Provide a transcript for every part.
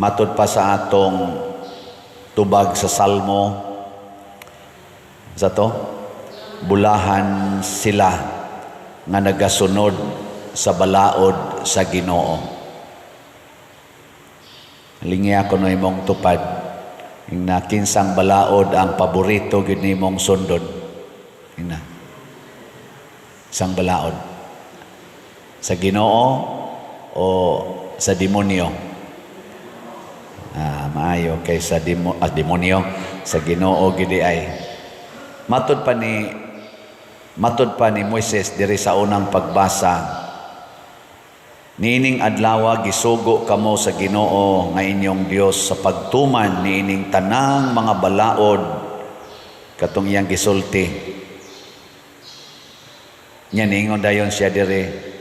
Matud pa sa atong tubag sa Salmo sa to, bulahan sila nga nagasunod sa balaod sa Ginoo. Lingya ko no imong tupad na kinsang balaod ang paborito gyud nimong sundon. Ina. Isang balaod. Sa Ginoo o sa demonyo? Ah, maayo kay sa demonyo, sa Ginoo gidi ay. Matud pa ni Moises diri sa unang pagbasa, "Niining adlawa gisugo kamo sa Ginoo nga inyong Dios sa pagtuman niining tanang mga balaod," katong iyang gisulti. Nya niingon dayon siya diri,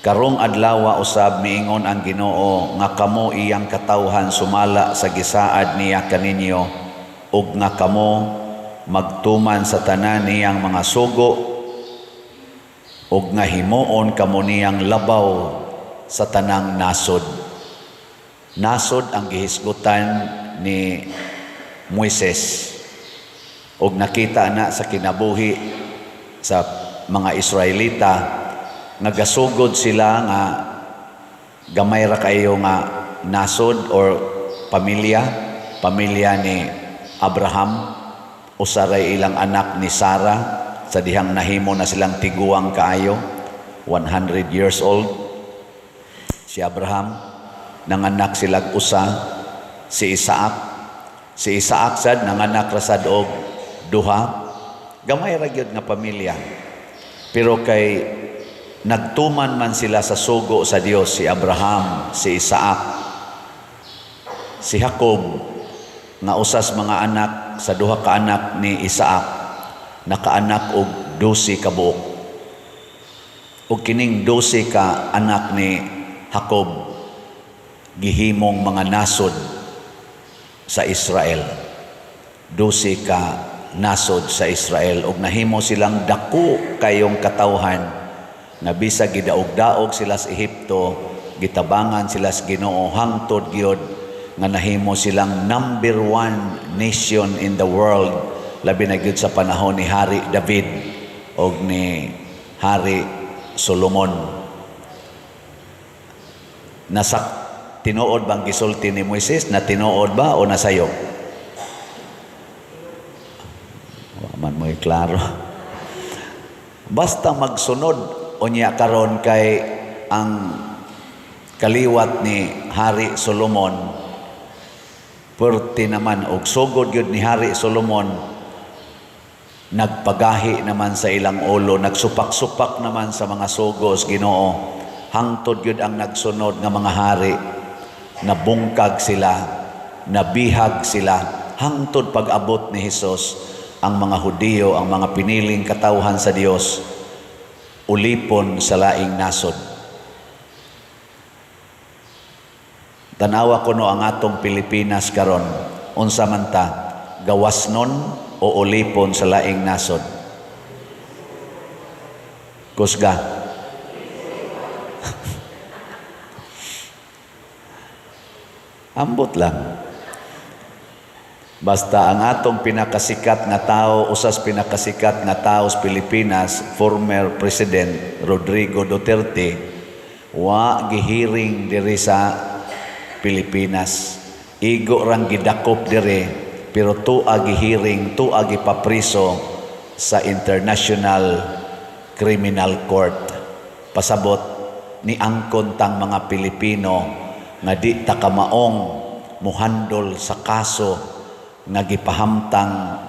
"Karong adlawa usab miingon ang Ginoo nga kamo iyang katawhan sumala sa gisaad niya kaninyo ug nga kamo magtuman sa tanan niyang mga sugo ug nga himuon kamo niyang labaw sa tanang nasod." Nasod ang gihisgutan ni Moises ug nakita na sa kinabuhi sa mga Israelita nga gasugod sila nga gamay ra kayo nga nasod or pamilya, pamilya ni Abraham, usa ray ilang anak ni Sarah sa dihang nahimo na silang tiguang kaayo, 100 years old si Abraham, nanganak silag usa, si Isaac. Si Isaac sad nanganak ra sad og duha. Gamay ra gyud nga pamilya, pero kay nagtuman man sila sa sugo sa Dios, si Abraham, si Isaac, si Jacob nga usas mga anak sa duha ka anak ni Isaac, nakaanak og 12 ka buok. Ug kining 12 ka anak ni Jacob gihimong mga nasod sa Israel. 12 ka nasod sa Israel ug nahimo silang dako kayong katawhan nga bisag gidaog-daog sila sa Ehipto, gitabangan sila sa Ginoo hangtod gyud nga nahimo silang number one nation in the world, labi na gyud sa panahon ni Hari David og ni Hari Solomon. Nasa tinuod bang gisulti ni Moises na tinuod ba o nasayop? Wa man mo'y klaro. Basta magsunod unya karon kay ang kaliwat ni Hari Solomon perti naman og sugod gyud ni Hari Solomon, nagpagahi naman sa ilang ulo, nagsupak-supak naman sa mga sugos Ginoo, hangtod gyud ang nagsunod nga mga hari nabungkag sila, nabihag sila, hangtod pag-abot ni Hesus, ang mga Hudiyo, ang mga piniling katawhan sa Dios, ulipon sa laing nasod. Tanawa kuno ang atong Pilipinas karon, unsa man ta, gawas nun o ulipon sa laing nasod? Kusga. Ambot lang. Basta ang atong pinakasikat nga tao, usas pinakasikat nga tao sa Pilipinas, former President Rodrigo Duterte, wa gihiring diri sa Pilipinas. Igo rang gidakop diri, pero tua gihiring, tua gipapriso sa International Criminal Court. Pasabot ni angkon tang mga Pilipino nga di ta kamaong muhandol sa kaso nga gipahamtang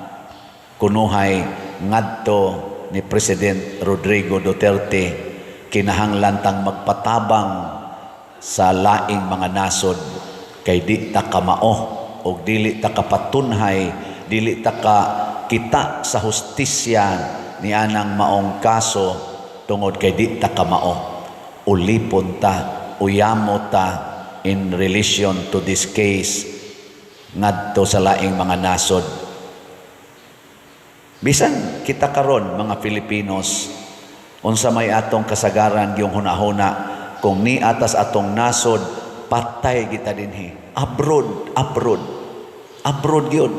kunuhay ngadto ni President Rodrigo Duterte. Kinahanglan tang magpatabang sa laing mga nasod kay di ta kamao og dili ta kapatunhay, dili ta ka kita sa hustisya ni anang maong kaso tungod kay di ta kamao. Ulipon ta, uyamo ta in relation to this case ngadto sa laing mga nasod. Bisan kita karon mga Filipinos, unsa may atong kasagaran yung hunahuna kung ni atas atong nasod Patay kita dinhi. Abroad, abroad. Abroad gyud.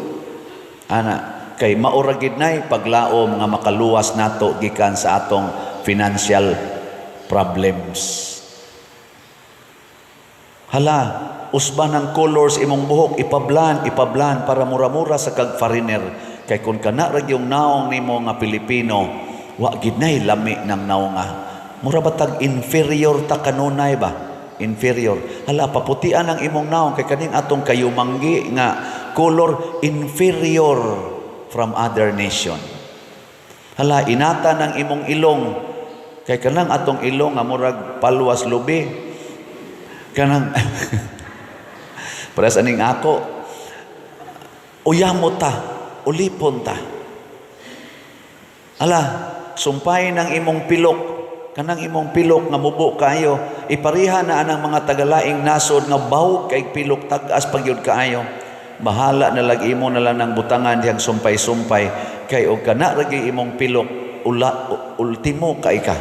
Ana, kay mao ra gid nay paglaom nga makaluwas nato gikan sa atong financial problems. Hala, usban ang colors imong buhok, ipablan, ipablan para mura-mura sa kag foreigner. Kay kung kana ra yung naong nimo nga Pilipino, wa gid nay lami ng naong ah. Mura ba tag inferior ta kanunay ba? Inferior. Hala, paputian ang imong naong kay kaning atong kayumanggi nga color, inferior from other nation. Hala, inata ng imong ilong kay kanang atong ilong nga murag palwas lubi. Kanang pares aning ako. Uyamo ta, ulipon ta. Ala, sumpay ng imong pilok, kanang imong pilok nga mubo kaayo, ipariha na anang mga tagalaing nasod nga bawog kay pilok, tag-as pagyud kaayo. Bahala na lag imo na lang ng butangan dihang sumpay-sumpay kay og kana ra gyud imong pilok, ula, ultimo kay ka.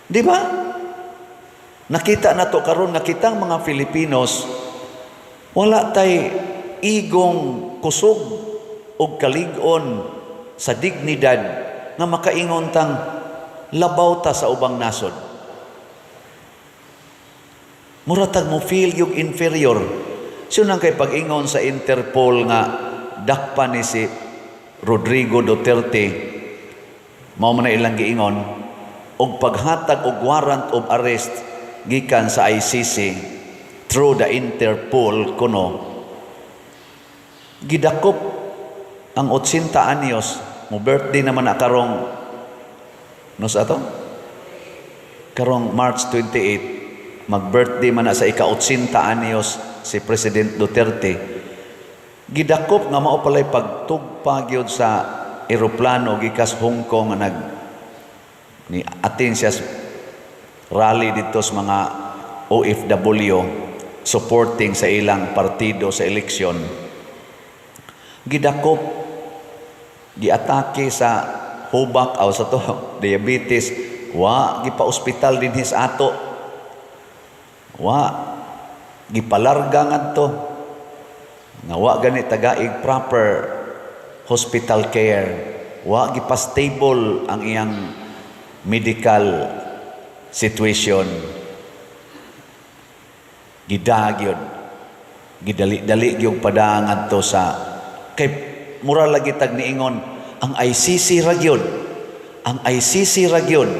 Di ba? Nakita na to karon nga kitang mga Filipinos wala tay igong kusog og kalig-on sa dignidad nga makaingon tang labaw ta sa ubang nasod. Mura tag mo feel yung inferior. So nang kay pag-ingon sa Interpol nga dakpa ni si Rodrigo Duterte, mao man na ilang giingon og paghatag og warrant of arrest gikan sa ICC through the Interpol kuno, gidakop ang 80 anyos mo, birthday naman na karong no sa ato karong March 28, mag-birthday man na sa ika-80 anyos si President Duterte. Gidakop nga mao palay pagtugpa gyud sa eroplano gikas Hong Kong nga nag ni attend siya sa rally dito sa mga OFW supporting sa ilang partido sa eleksyon. Gidakop, giatake sa hubak aw sa to diabetes, wa gipa-ospital dinhi sa ato, wa gipalarga ngadto nga wa gani tagaig proper hospital care, wa gipa-stable ang iyang medical situation. Gidagyod, gidali-dali gyud pada ngadto sa kay mura lagi tag niingon ang ICC ra gyud, ang ICC ra gyud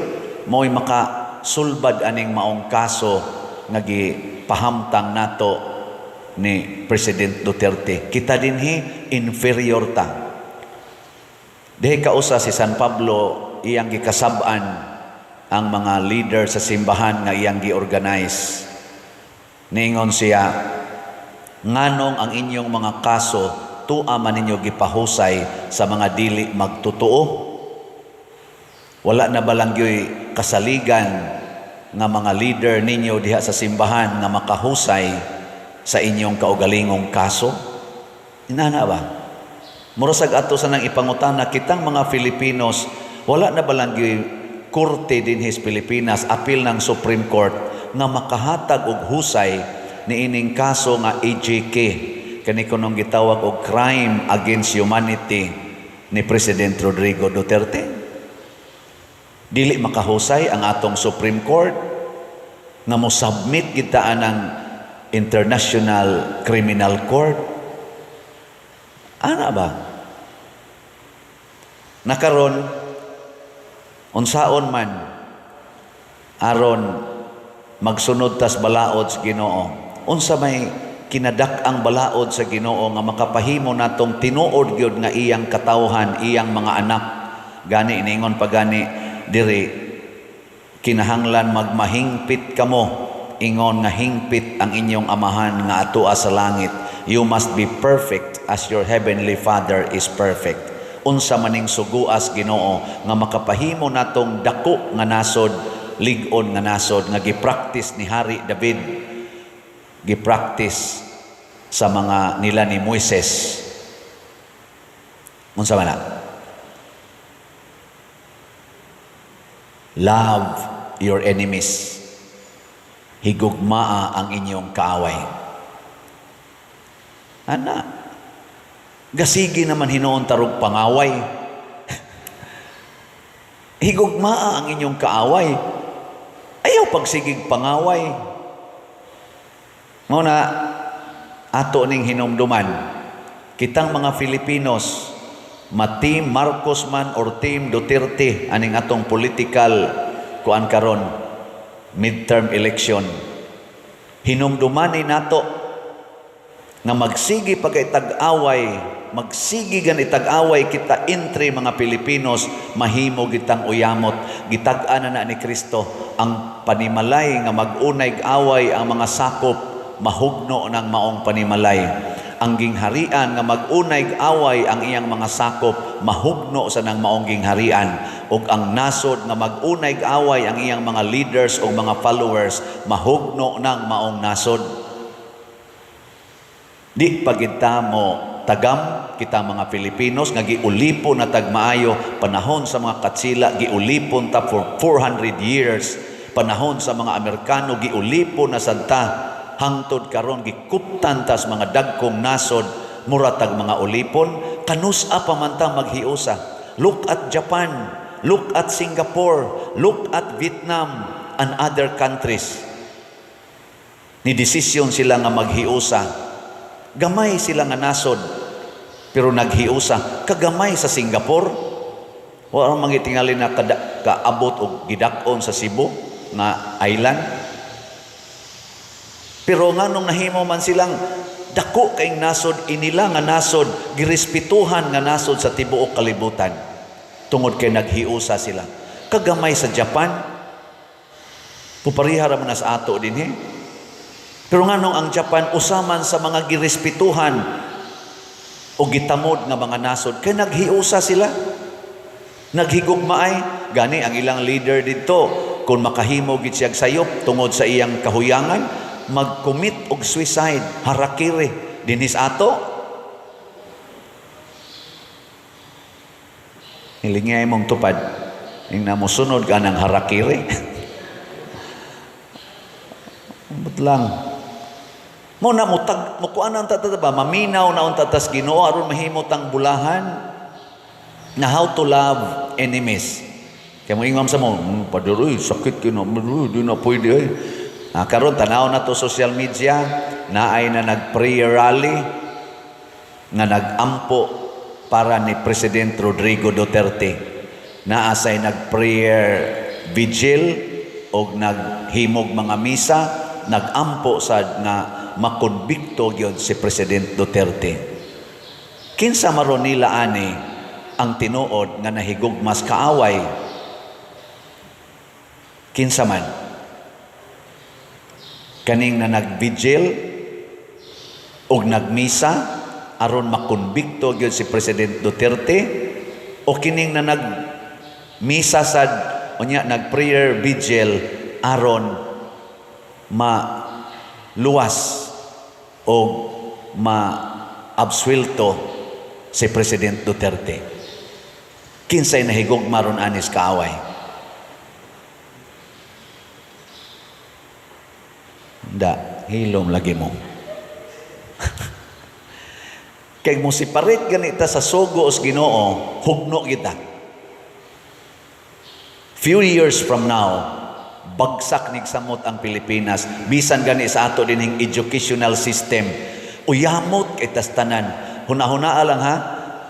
mo'y makasulbad aning maong kaso nga gipahamtang nato ni President Duterte. Kita dinhi inferior ta. Dihi kausa si San Pablo, iyang gikasab-an ang mga leader sa simbahan nga iyang gi-organize. Ningon siya, "Nganong ang inyong mga kaso tua man ninyo gipahusay sa mga dili magtotoo? Wala na balang gyoy kasaligan nga mga leader ninyo diha sa simbahan nga makahusay sa inyong kaugalingong kaso?" Inana ba? Murasag ato sa nang ipangutana kitang mga Filipinos, wala na balang gyoy korte dinhi sa Pilipinas, apil ng Supreme Court, nga makahatag og husay niining kaso nga EJK, kani kunong gitawag og crime against humanity ni President Rodrigo Duterte? Dili makahusay ang atong Supreme Court nga mo submit kita anang International Criminal Court? Ana ba? Nakaron, unsaon man aron magsunod tas balaod sa Ginoo? Unsa may kinadak-ang balaod sa Ginoo nga makapahimo natong tinuod gyud nga iyang katawhan, iyang mga anak? Gani iningon pa gani diri, kinahanglan magmahingpit kamo ingon nga hingpit ang inyong Amahan nga atoa sa langit. You must be perfect as your heavenly Father is perfect. Unsa maning suguas Ginoo nga makapahimo natong dako nga nasod, lig-on nga nasod nga gipractice ni Hari David, gipractice sa mga nila ni Moises? Unsa man na? Love your enemies. Higugmaa ang inyong kaaway. Ana, gasigi naman hinuon tarog pangaway. Higugmaa ang inyong kaaway. Ayaw pagsigig pangaway. Mao na ato ning hinumduman, kitang mga Filipinos, ma Team Marcos man or Team Duterte aning atong political kuan karon, midterm election, hinumduman ni nato nga magsigi pa kay tag-away, magsigi gani tag-away kita entre mga Pilipinos, mahimo gitang uyamot. Gitag-an na na ni Kristo ang panimalay nga mag-unay away ang mga sakop, mahugno ng maong panimalay. Ang gingharian nga mag-unay away ang iyang mga sakop, mahugno sa nang maong gingharian. Ug ang nasod nga mag-unay away ang iyang mga leaders o mga followers, mahugno ng maong nasod. Di pa kita mo tagam, kita mga Pilipinos nga giulipon na tag maayo. Panahon sa mga Katsila, giulipon ta for 400 years. Panahon sa mga Amerikano, giulipon na sad ta. Hangtod karon gikuptan tas mga dagkong nasod, mura tag mga ulipon. Kanus-a pa man ta maghiusa? Look at Japan, look at Singapore, look at Vietnam and other countries. Ni desisyon sila nga maghiusa. Gamay sila nga nasod, pero naghiusa. Kagamay sa Singapore, wala mga tingali na kaabot og gidak-on sa Cebu nga island. Pero nganong nahimo man silang dako kayong nasod, inila nga nasod, girespetuhan nga nasod sa tibuok kalibutan? Tungod kay naghiusa sila. Kagamay sa Japan, pupariha ra man na sa ato dinhi. Pero nganong ang Japan usaman sa mga girespetuhan o gitamod nga mga nasod? Kay naghiusa sila. Naghigugmaay gani ang ilang leader didto, kung makahimo gid siya sayop tungod sa iyang kahuyangan, mag-commit og suicide, harakiri. Dinhi sa ato, hilingay mong tupad ing namusunod ka ng harakiri. Ambot lang. Mo na mutag mukuan ang tata ba, maminaw na unta tas Ginoo aron mahimo tang bulahan na how to love enemies. Kaya mo ingam sa mo, Padre, oy, sakit kina, di na pwede ay." Ah, karon tanaw na to social media, naay na nag-prayer rally nga nag-ampo para ni President Rodrigo Duterte. Naasay nag-prayer vigil og naghimog mga misa, nag-ampo sad nga makonbikto gyud si President Duterte. Kinsa maron nila ani ang tinuod nga nahigugmas kaaway? Kinsa man? Kaning na nag-vigil og nagmisa aron makonbikto gyud si President Duterte, o kining na nagmisa sad unya nag-prayer vigil aron maluwas o ma-absuelto si President Duterte? Kinsay nahigugma ron anis kaaway? Da, hilom lagi mo. Kay mo separate ganita sa sugo os Ginoo, hugno kita. Few years from now, bagsak nigsamot ang Pilipinas. Bisan gani sa ato dinhing educational system. Uyamot kay tas tanan. Huna-hunaa lang ha,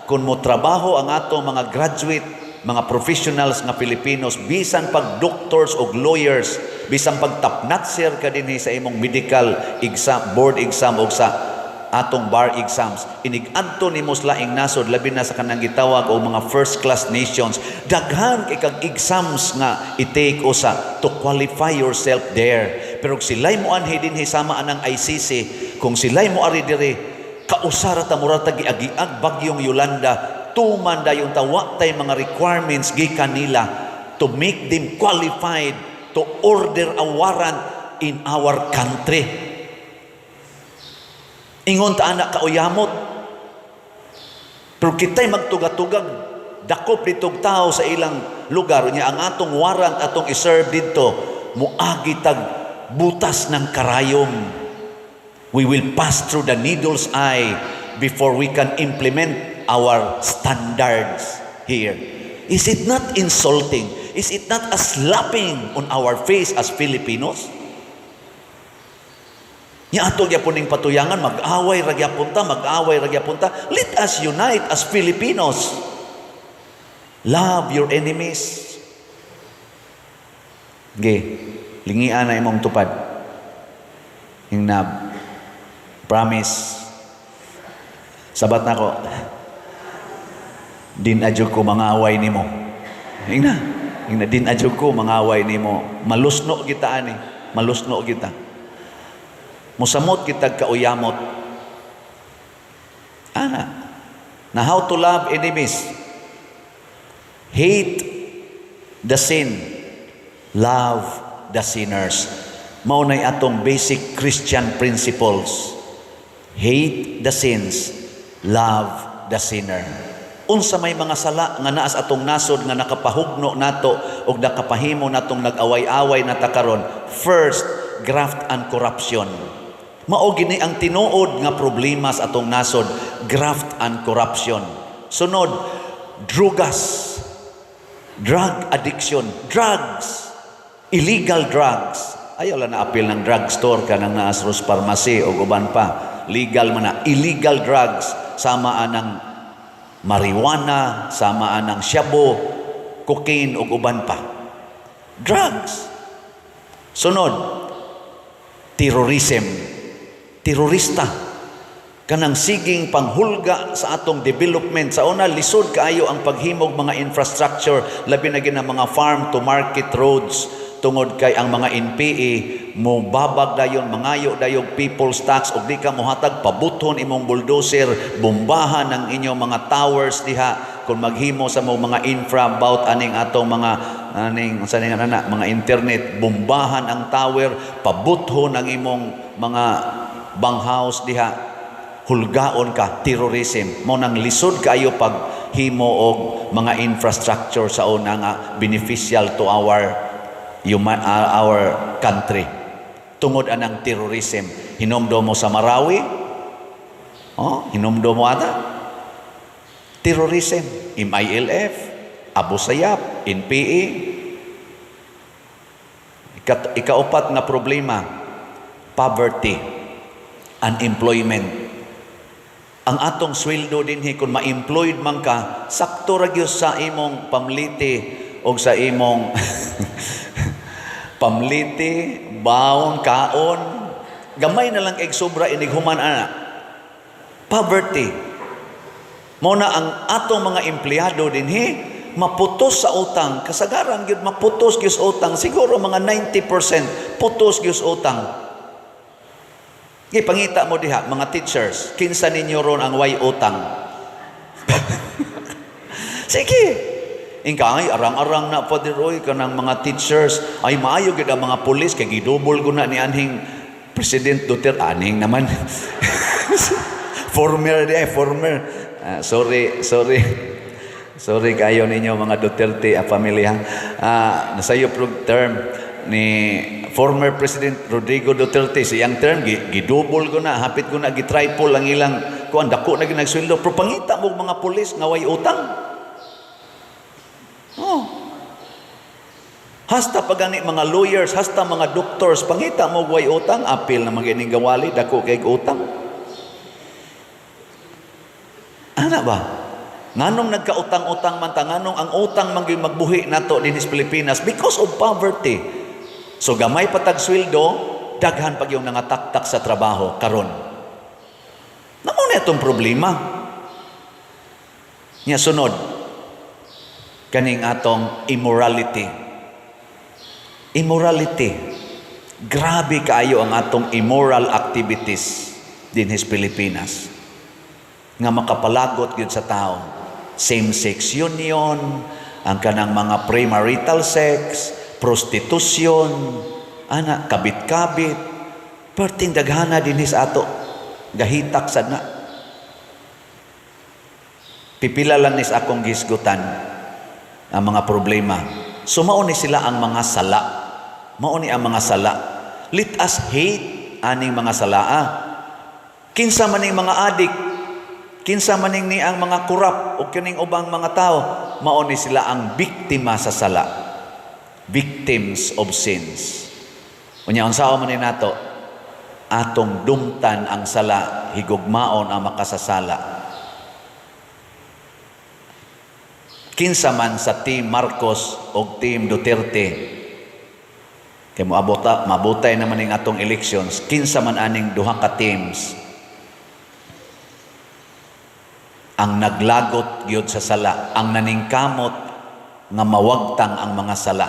kung mo trabaho ang ato mga graduate, mga professionals nga Pilipinos, bisan pag doctors o lawyers, bisan pag top-notcher ka dinhi sa imong medical exam, board exam o sa atong bar exams, inig-adto nimo sa laing nasod, labi na sa kanang gitawag og mga first class nations, daghan kay kag exams nga i-take usa to qualify yourself there. Pero kung sila'y mo anhi dinhi sama anang ICC, kung sila'y mo ari diri, kausara ta, mura ta giagiag bagyong Yolanda, tuman dayon ta, wa tay mga requirements gikan nila to make them qualified to order a warrant in our country. Ingon ta ana kauyamot. Pero kita'y magtugatugag, dakop ditog tao sa ilang lugar, nya ang atong warrant atong iserve didto, muagi tag Butas ng karayom. We will pass through the needle's eye before we can implement our standards here. Is it not insulting? Is it not a slapping on our face as Filipinos? Nya ato gyapon ning patuyangan, mag-away ra gyapon ta, mag-away ra gyapon ta. Let us unite as Filipinos. Love your enemies. Ge, lingian na imong tupad. Ingna, promise. Sabat nako. Di na jud ko mangaway nimo. Ingna, ingna, di na jud ko mangaway nimo. Malusno kita ani, malusno kita. Musamot kitag kauyamot. Ana. Na how to love enemies. Hate the sin. Love the sinners. Mao nay atong basic Christian principles. Hate the sins, love the sinner. Unsa may mga sala nga naa sa atong nasod nga nakapahugno nato ug nakapahimo natong nag-away-away na ta karon? First, graft and corruption. Mao gini ang tinuod nga problema sa atong nasod, graft and corruption. Sunod, drugas, drug addiction, drugs, illegal drugs. Ayaw lang na apil ng drugstore kanang naa sa Rose Pharmacy o uban pa. Legal man na. Illegal drugs, sama anang marijuana, sama anang shabu, cocaine ug uban pa. Drugs. Sunod, terrorism. Terorista. Kanang siging panghulga sa atong development. Sa una, lisod kaayo ang paghimog mga infrastructure, labi na gina mga farm to market roads, tungod kay ang mga NPA mo babag dayon, mangayo dayon people's tax, ug di ka mohatag, pabuthon imong bulldozer, bombahan ang inyong mga towers diha kung maghimo sa mo mga infra about aning atong mga aning unsa ning ana, mga internet, bombahan ang tower, pabuthon ang imong mga banghouse diha, hulgaon ka, terrorism. Mao nang lisod kaayo pag himo og mga infrastructure sa una nga beneficial to our country tungod anang terrorism. Hinumdom mo sa Marawi, oh, hinumdom mo ata terrorism, MILF, Abu Sayyaf, NPA. Ikaupat nga problema, poverty, unemployment. Ang atong sweldo dinhi, kung ma-employed man ka, sakto ra gyud sa imong pamliti o sa imong pamliti, baon, kaon, gamay na lang kay sobra inig human ana. Poverty. Mao na ang atong mga empleyado dinhi maputos sa utang, kasagaran gyud maputos gyud sa utang, siguro mga 90% putos gyud sa utang. Ipangita mo diha, mga teachers, kinsa ninyo ron ang way utang? Sige. Ingka, ay, arang-arang na, Father Roy, kanang mga teachers, ay maayo gid ang mga pulis, kay gidubol ko na ni anhing President Duterte, aning naman. Former di ay, former. Ah, sorry, sorry. Sorry kayo ninyo mga Duterte a pamilya. Ah, nasayo pro term ni former President Rodrigo Duterte, sa iyang term gidubol ko na, hapit ko na gitriple ang ilang kuan, dako na ginagsweldo, pero pangita mo mga pulis nga way utang. Oh. Hasta pa gani mga lawyers, hasta mga doctors, pangita mo way utang, apil na mga ining gawali, dako kay utang. Ana ba? Nganong nagkautang-utang man ta, nganong ang utang man gyud magbuhi nato dinhi sa Pilipinas? Because of poverty. So gamay pa tag sweldo, daghan pag yung nangataktak sa trabaho karon. Namo na itong problema. Nya sunod, kaning atong immorality. Immorality. Grabe kaayo ang atong immoral activities dinhi sa Pilipinas nga makapalagot gyud sa tao. Same-sex union, ang kanang mga premarital sex, prostitution, ana, kabit-kabit, perting daghana dinhi sa ato, gahitak sad na. Pipila lang nis akong gisgutan ang mga problema. So mao ni sila ang mga sala. Mao ni ang mga sala. Let us hate aning mga salaa. Kinsa man ning mga adik, kinsa man ning ni ang mga kurap o kining ubang mga tao, mao ni sila ang biktima sa sala. Victims of sins. Unya, unsaon man ni nato? Atong dumtan ang sala, higugmaon ang makasasala. Kinsa man sa Team Marcos o Team Duterte, kay moabota, mabutay naman ning atong elections, kinsa man aning duha ka teams ang naglagot gyud sa sala, ang naningkamot nga mawagtang ang mga sala?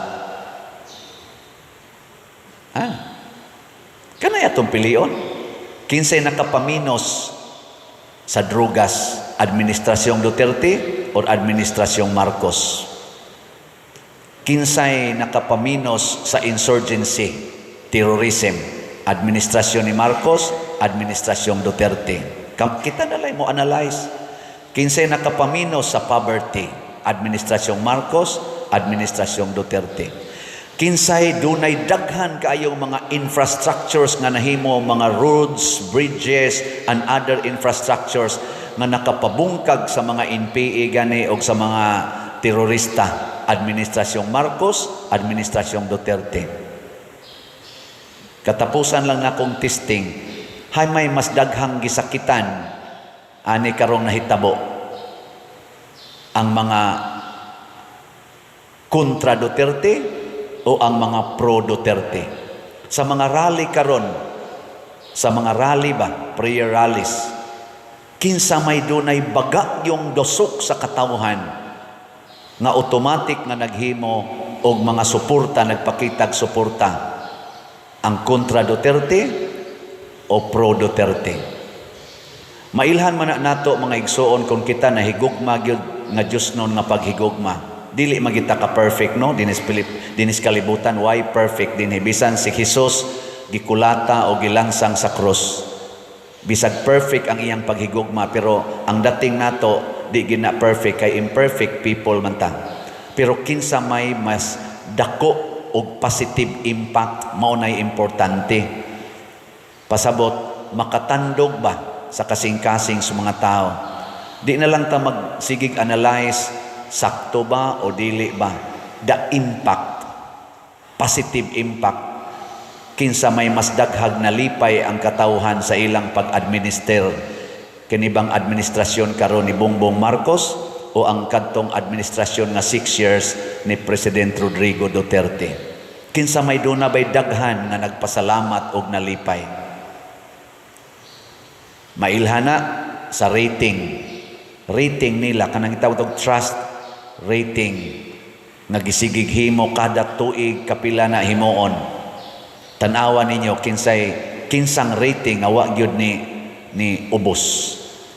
Ah. Kanay atong pilion. Kinsay nakapaminos sa drugas, Administrasyong Duterte or Administrasyong Marcos? Kinsay nakapaminos sa insurgency, terrorism, Administrasyon ni Marcos, Administrasyong Duterte? Kita na lang mo analyze. Kinsay nakapaminos sa poverty, Administrasyong Marcos, Administrasyong Duterte? Kinsay dunay daghan kaayong mga infrastructures nga nahimo, mga roads, bridges, and other infrastructures nga nakapabungkag sa mga NPA gani o sa mga terorista, Administrasyong Marcos, Administrasyong Duterte? Katapusan lang nakong testing, hay may mas daghang gisakitan ani karong nahitabo, ang mga kontra Duterte o ang mga pro Duterte? Sa mga rally karon, sa mga rally ba, prayer rallies, kinsa may dunay baga yung dosok sa katawhan nga automatic nga naghimo og mga suporta, nagpakitag suporta, ang kontra Duterte o pro Duterte? Mailhan man na nato, mga igsuon, kung kita nahigugma gyud nga Dios nun nga paghigugma. Dili magita ka perfect, no, dinis Pilip, dinis kalibutan, why perfect dinhi? Bisan si Jesus gikulata o gilangsang sa krus. Bisag perfect ang iyang paghigugma, pero ang dating nato di gina perfect kay imperfect people man ta. Pero kinsa may mas dako og positive impact, mao nay importante. Pasabot makatandog ba sa kasing-kasing sa mga tao. Di na lang ta magsigig analyze sakto ba o dili ba. The impact, positive impact, kinsa may mas daghag nalipay ang katawhan sa ilang pag-administer, kini bang administrasyon karon ni Bongbong Marcos o ang kadtong administrasyon nga 6 years ni President Rodrigo Duterte? Kinsa may duna bay daghan nga nagpasalamat og nalipay? Mailhana sa rating rating nila, kanang gitawag og trust rating nga gisigig himo kada tuig, kapila na himuon. Tan-awa ninyo kinsay kinsang rating nga wa gyud ni ubos.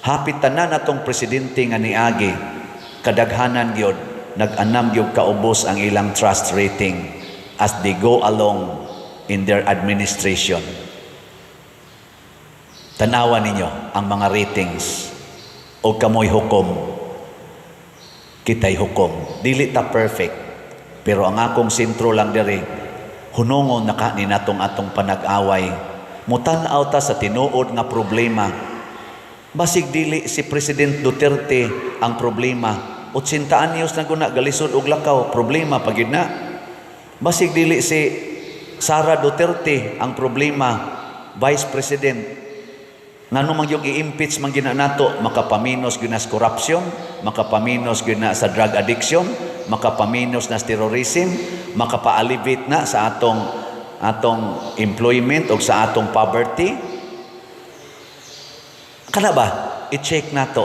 Hapit tanan atong presidente nga niagi, kadaghanan gyud nag-anam gyud kaubos ang ilang trust rating as they go along in their administration. Tanawa ninyo ang mga ratings o kamoy hukom, kitay hukom. Dili ta perfect, pero ang akong sentro lang diri, hunongon na ka ni natong atong panag-away, mutan-aw ta sa tinuod nga problema. Basig dili si President Duterte ang problema. 80 anyos na guna, galisod og lakaw, problema pa gyud na. Basig dili si Sara Duterte ang problema, Vice President. Ngano man yung i-impeach man gina nato? Makapaminos gyud na sa corruption, makapaminos gyud na sa drug addiction, makapaminos na sa terrorism, makapa-alleviate na sa atong employment o sa atong poverty. Kana ba? I-check nato.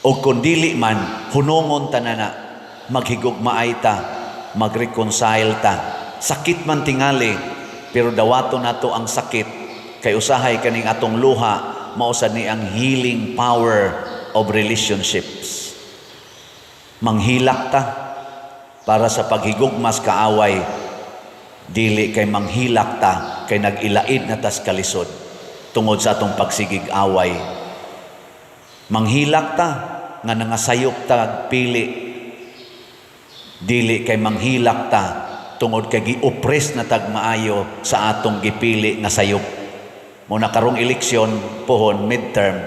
O kung dili man, hunongon ta na, maghigugmaay ta, mag-reconcile ta. Sakit man tingali, pero dawato nato ang sakit kay usahay kaning atong luha mao sad ni ang healing power of relationships. Manghilak ta para sa paghigugmas kaaway, dili kay manghilak ta kay nag-ilaid na tas kalisod tungod sa atong pagsigig away. Manghilak ta nga nangasayop ta pili, dili kay manghilak ta tungod kay gi-oppress na tag maayo sa atong gipili nga sayop. Mao na karong eleksyon pohon, midterm,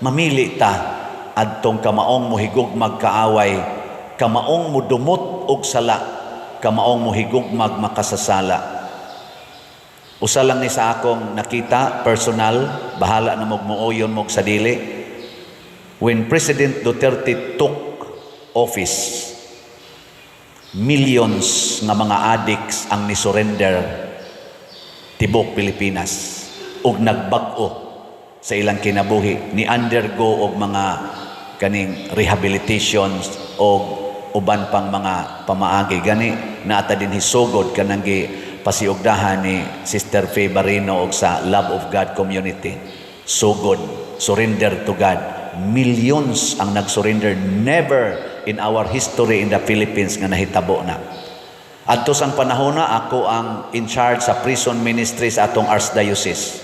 mamili ta adtong kamaong mohigugmag kaaway, kamaong mudumot og sala, kamaong mohigugmag makasasala. Usa lang ni sa akong nakita personal, bahala na mog muuyon mog sa dili. When President Duterte took office, millions nga mga addicts ang ni-surrender tibok Pilipinas ug nagbag-o sa ilang kinabuhi, ni undergo og mga kaning rehabilitations og uban pang mga pamaagi. Gani naata din hisugod kanang gi pasiugdahan ni Sister Faye Barino og sa Love of God Community. Sugod, surrender to God. Millions ang nag-surrender. Never in our history in the Philippines nga nahitabo na. Adto sang panahon na ako ang in charge sa prison ministry sa atong archdiocese.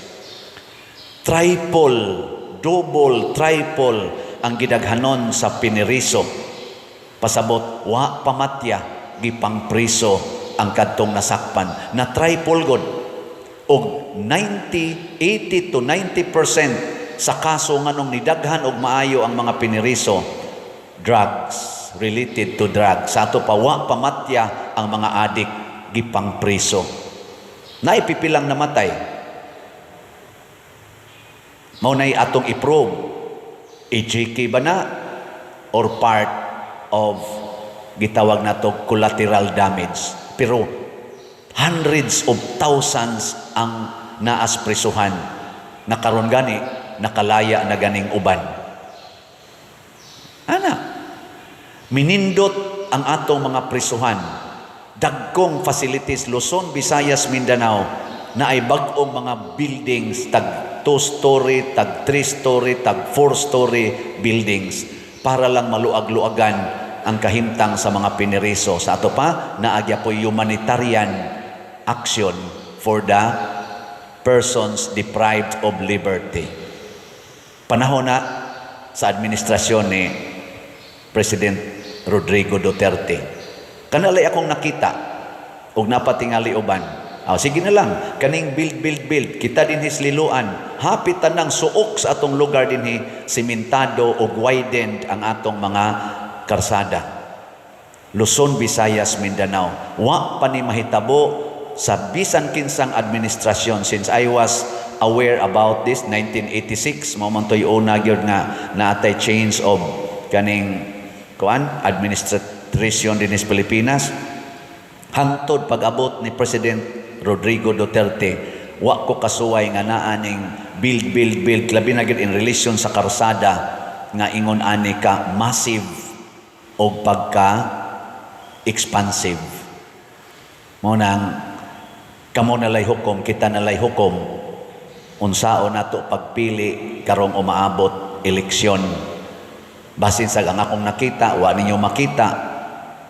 Triple, double, triple ang gidaghanon sa piniriso. Pasabot, wa pamatya, gipangpriso ang kadtong nasakpan. Na triple god. Og 90, 80 to 90% sa kaso nganong nidaghan og maayo ang mga piniriso, drugs, related to drugs. Sa ato pa, wa pamatya ang mga adik, gipangpriso. Naipipilang namatay. Mao nay atong i-probe. EJK ba na or part of gitawag nato collateral damage? Pero hundreds of thousands ang naas prisuhan na karon gani nakalaya na ganing uban. Ana, minindot ang atong mga prisuhan. Dagkong facilities, Luzon, Visayas, Mindanao, na ay bag-ong mga buildings, tag 2 story, tag 3 story, tag 4 story buildings para lang maluag-luagan ang kahimtang sa mga piniriso. Sa ato pa, naagya po humanitarian action for the persons deprived of liberty. Panahon na sa administrasyon ni President Rodrigo Duterte. Kanalay akong nakita og napatingali uban. Ah, sige na lang, kaning build, build, build, kita dinhi sa Liloan, hapit tanang suok sa atong lugar dinhi, simentado ug widened ang atong mga karsada. Luzon, Visayas, Mindanao. Wa pa ni mahitabo sa bisan kinsang administrasyon since I was aware about this 1986. Mao man to'y una gyud nga naatay change of kaning kuan administration dinhi sa Pilipinas. Hangtod pag-abot ni President Rodrigo Duterte, wa ko kasuway nga naa ning build, build, build, labi na gyud in relation sa karsada nga ingon ani ka massive og pagka expansive. Mao nang kamo na lay hukom, kita na lay hukom unsaon nato pagpili karong umaabot eleksyon. Basin sa ang akong nakita, wa ninyo makita,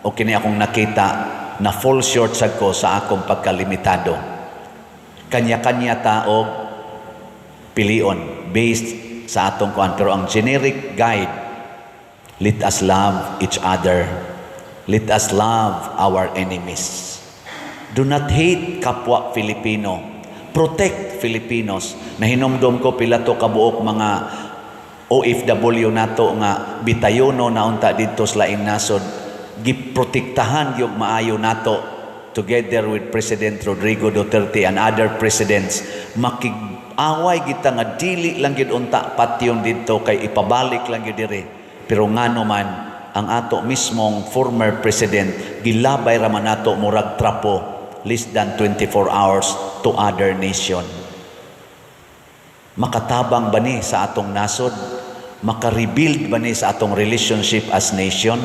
o kini akong nakita na fall short sad ko sa akong pagkalimitado. Kanya-kanya ta og pilion based sa atong kuan, pero ang generic guide, let us love each other. Let us love our enemies. Do not hate kapwa Filipino. Protect Filipinos. Nahinomdom ko pila to kabuok mga OFW nato nga bitayono na unta didto sa laing nasod, giprotektahan gyud maayo nato together with President Rodrigo Duterte and other presidents. Makig-away kita nga dili lang gyud unta patyon didto kay ipabalik lang gyud diri, pero ngano man ang ato mismong former president gilabay ra man nato murag trapo less than 24 hours to other nation. Makatabang ba ni sa atong nasod? Maka-rebuild ba ni sa atong relationship as nation?